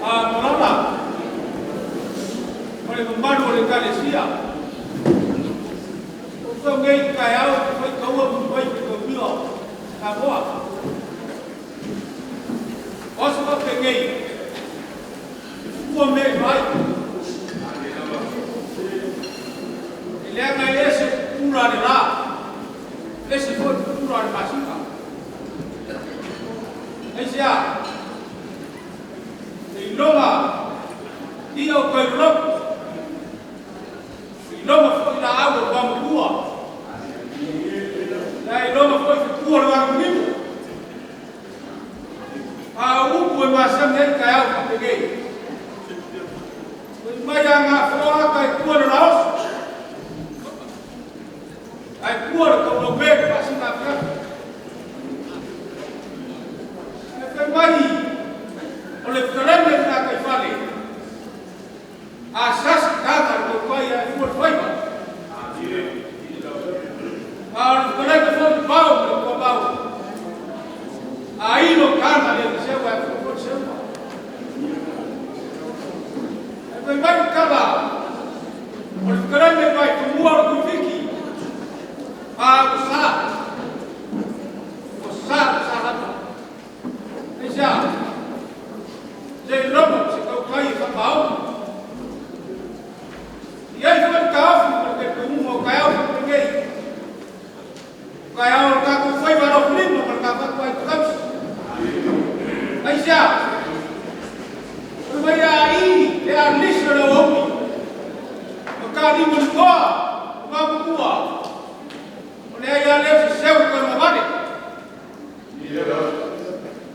Malala ma le mamalu o le Ekalesia. Ua tau nei i le taeao ou te faitaua mulivai o le faitaumia o Samoa. O aso faapenei, e fua mea i vaai. E leaga e ese le pupula a le la, ese foi le pupula a le masina. Aisea? Seiloga i'a o tai loloto, seiloga foi laau o le vaomua, seiloga foi fetua o le vanimonimo. A o upu e masani ai taeao faapenei, fai mai a gafoa ata e tua le raoso, ae tua le taulaumea i le faasina afiafi. Ae fai mai o le fetalaiga i le gataifale, a sasi taga a le tautai ae fua le faiva. A o le fetalaiga foi i le vao ma le tuavao, a ilo taga le alii ae fua foi le seuga. Ae fai mai le tala, o le fetalaiga i le Vaitoomua o le Tuifiti, a ua sa, ua sa le sa lava. Aisea? Seiloga o se tautai e faamaoni. E i ai foi le taofi ma le talitonuga o taeao faapenei, o taeao o le tatou faiva alofilima ma le ta fatuaiga tausi. Aisea? Fai mai a i le alisi o le aoauli, ma talima le toa o vaomua, o leai lava lea o se seu e toe gavale.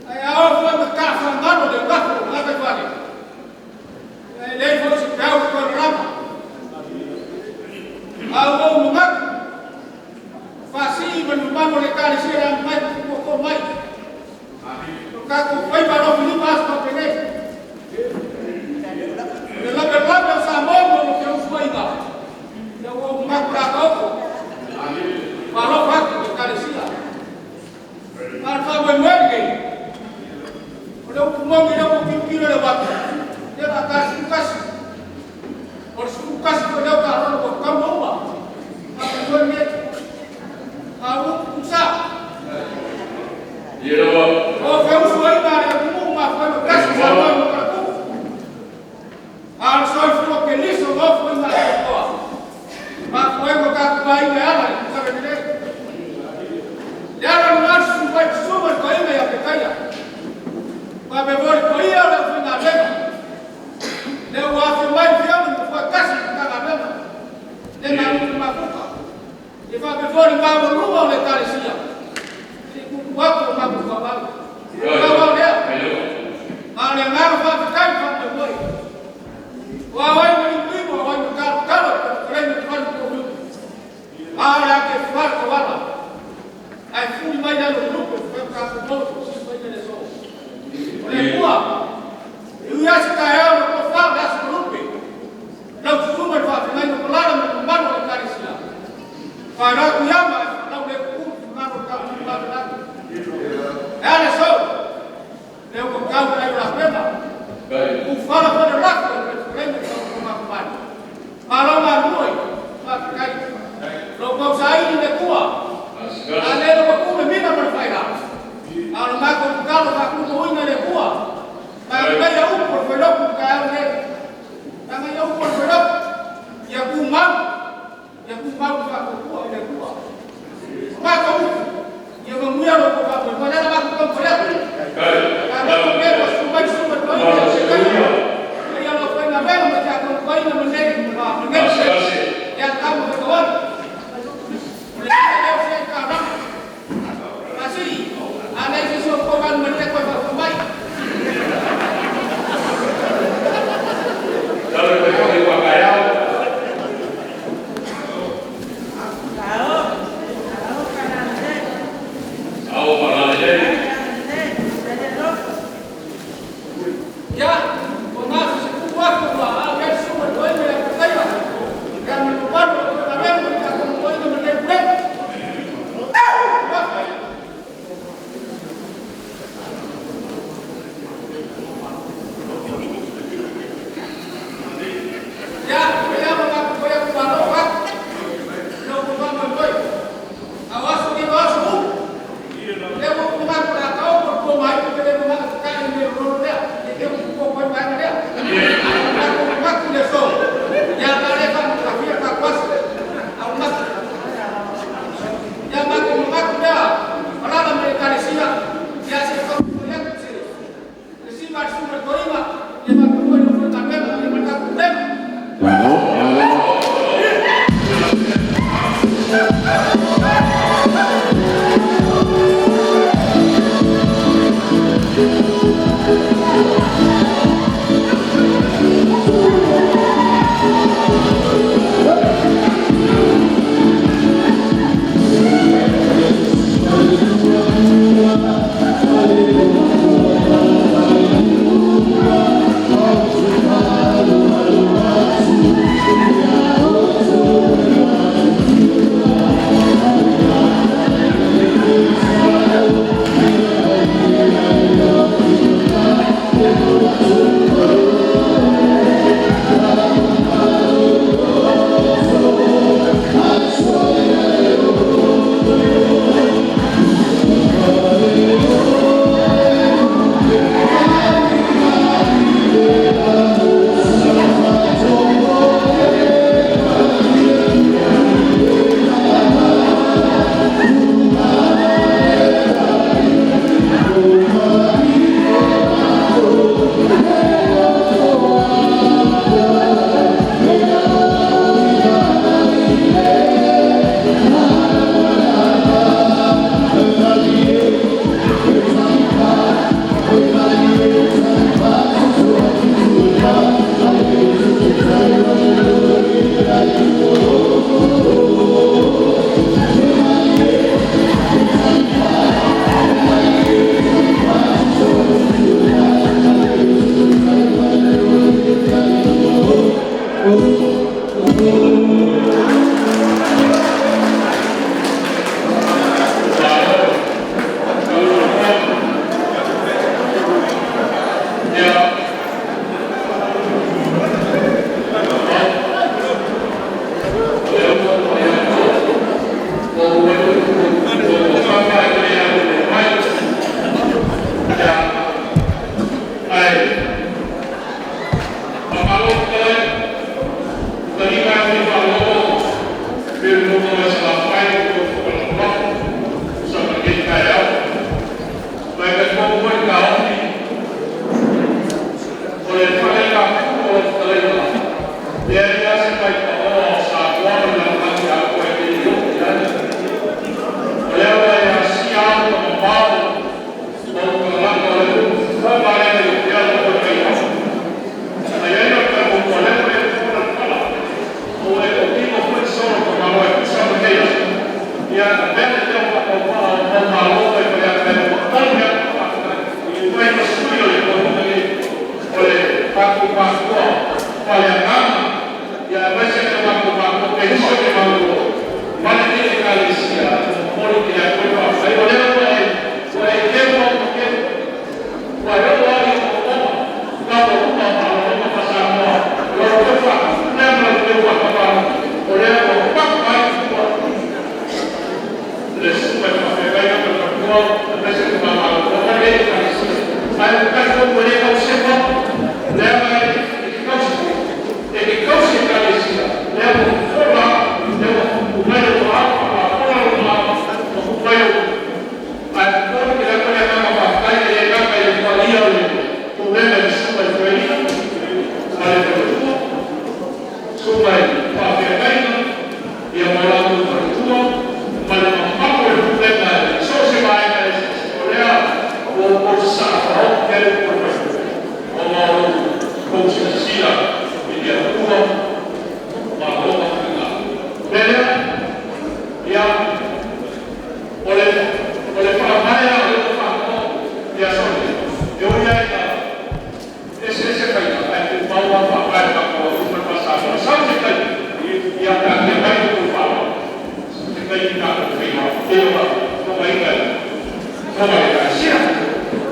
Ae a oo foi ina tafaigalo le uafu o le gataifale, e leai foi se peau e toe lalama. A ua ou manatu, faasii ma le mamalu o le Ekalesia le amamai tutoto mai. Tatou faiva alofilima aso faapenei. O le lavelave o Samoa ma ona feusuaiga, ia ua ou manatu o le a taoto. Faalofa atu i Ekalesia. A o le faamoemoe lenei, o le upu moni lea ua ou tilotilo i le uafu, ia na o ta 11. O le 11 foi lea o taalolo ua tatau ona uma. Faamoemoe lenei. A o upu tusa, o feusuaiga a le atunuu ma tasi Samoa i Motootua. A o le soifua Keriso ma ofoina atoatoa, mafua ai ona tatou aiga e ala i le tausaga lenei. Le ala lena o le susu mai o le susuga i le toeaina ia Petaia, faapea foi le paia o le aufaigaluega, lea ua afio mai le Afioga i le Nofoa e tasi o le Matagaluega, le Narutu Mafuta, ia faapea foi le maualuga o le Ekalesia, se i tuutuu atu o matou tauau. Pau lava o lea, na o le agaga faafetai ma faamoemoe. O a ai na liuliu a o ai na talotalo i lau fetalaiga Tufalu Polo, a o le ata e fa le tauala, ae fuli mai le alo o lupe ua mafai ona tatou maua i le tausiga i le aso. O le Atua, e ui lava se taeao i le tofa o le Aso Faraule, lau susuga i le faafeagaiga ma alaala ma le mamalu o le Ekalesia, faailoa atu i ama ae faalaulelei le finagalo o le tatou. E a le aso?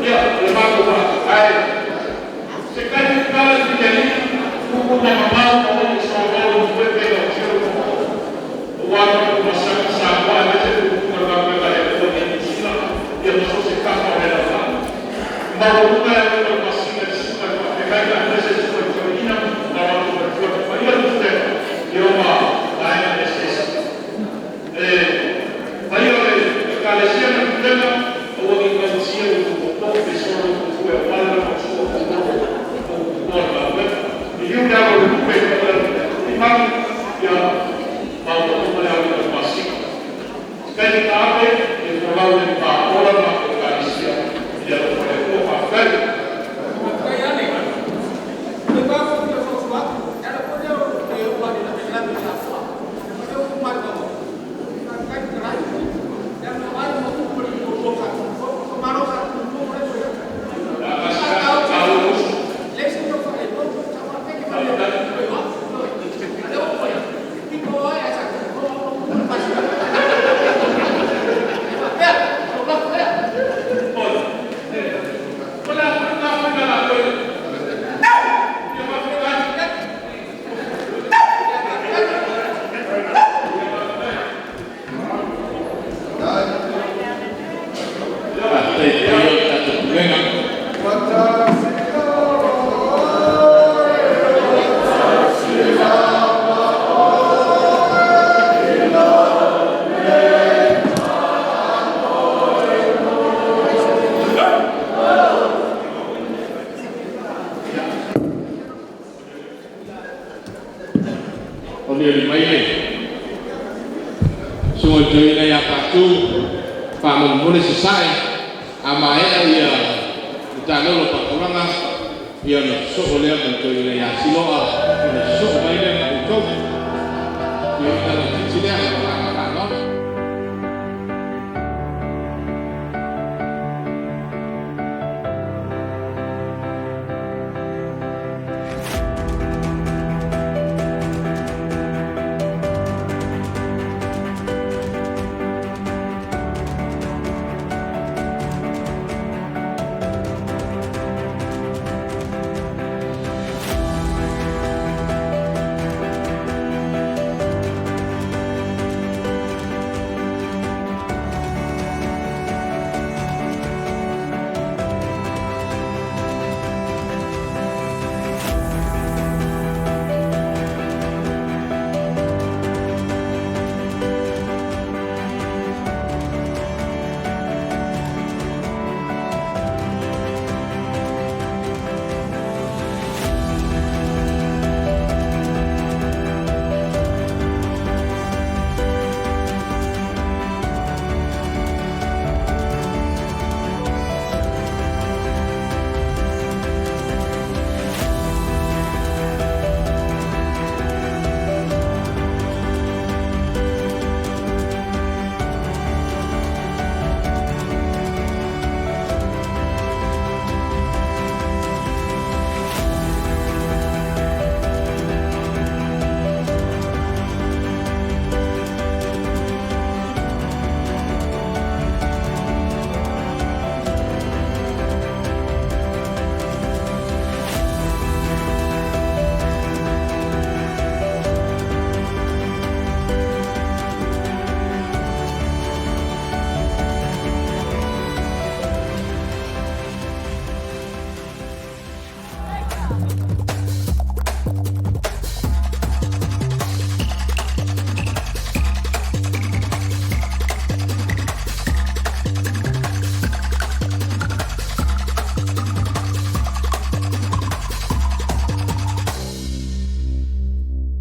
Ia, le matou vaa, ae se taimi tatala i filialii, tuutuu mamao ma oo i aua le matou vasaga Samoa aemaise le tuutuuga o le galuega a le Atua i Niu Sila ia ma so o se tafa o le lalolagi. E maualuga le aoina o le masina i le susuga i le faafeagaiga aemaise le susuga i le toeaina ma lo latou faletua le paia o le Pulega ma vaega eseese. Le paia o le Ekalesia ma le pulega, aua ne i tausia lo outou tootoo pe solo lo outou foe aua le lagolagosua o outou o le galuega. Liliu le alo o le lupe i le paia o le tulimanu, ia maualuga le aoina o le masina. Se taimi taape folau i le paola le matou Ekalesia i le alofa o le Atua. Faafetai. O le a foi lena faiga o le a toe… Ia faafetai. Faafetai i le paia o le tatou Pulega. Olioli mai le susuga i le toeaina ia Patu, faamolemole sasae. A maea le taaloga faataulaga, ia ona sosoo lea ma le toeaina ia Siloa ona sosoo mai lea ma outou. Le toeaina laitiiti lea.